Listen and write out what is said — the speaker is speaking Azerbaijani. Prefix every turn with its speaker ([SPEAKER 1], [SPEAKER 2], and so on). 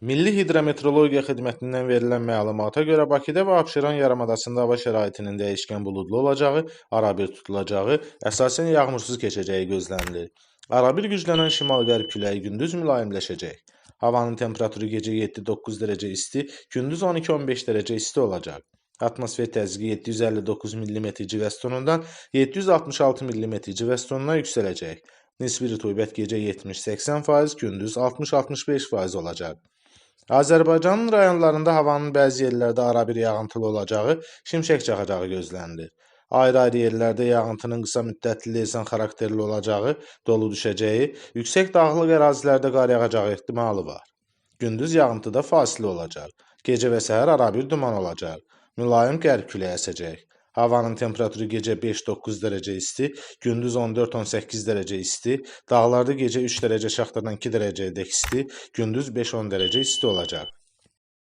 [SPEAKER 1] Milli Hidrometeorologiya Xidmətindən verilən məlumata görə Bakıda və Abşeron yarımadasında hava şəraitinin dəyişkən buludlu olacağı, arabir tutulacağı, əsasən yağmursuz keçəcəyi gözlənilir. Arabir güclənən şimal-qərb küləyi gündüz mülayimləşəcək. Havanın temperaturu gecə 7-9 dərəcə isti, gündüz 12-15 dərəcə isti olacaq. Atmosfer təzyiqi 759 mm civə sütunundan 766 mm civə sütununa yüksələcək. Nisbi rütubət gecə 70-80%, gündüz 60-65% olacaq. Azərbaycanın rayonlarında havanın bəzi yerlərdə arabir yağıntılı olacağı, şimşək çaxacağı gözlənilir. Ayrı-ayrı yerlərdə yağıntının qısa müddətli leysan xarakterli olacağı, dolu düşəcəyi, yüksək dağlıq ərazilərdə qar yağacağı ehtimalı var. Gündüz yağıntıda fasilə olacaq. Gecə və səhər arabir duman olacaq. Mülayim qərb küləyi əsəcək. Havanın temperaturu gecə 5-9 dərəcə isti, gündüz 14-18 dərəcə isti, dağlarda gecə 3 dərəcə şaxtadan 2 dərəcəyədək isti, gündüz 5-10 dərəcə isti olacaq.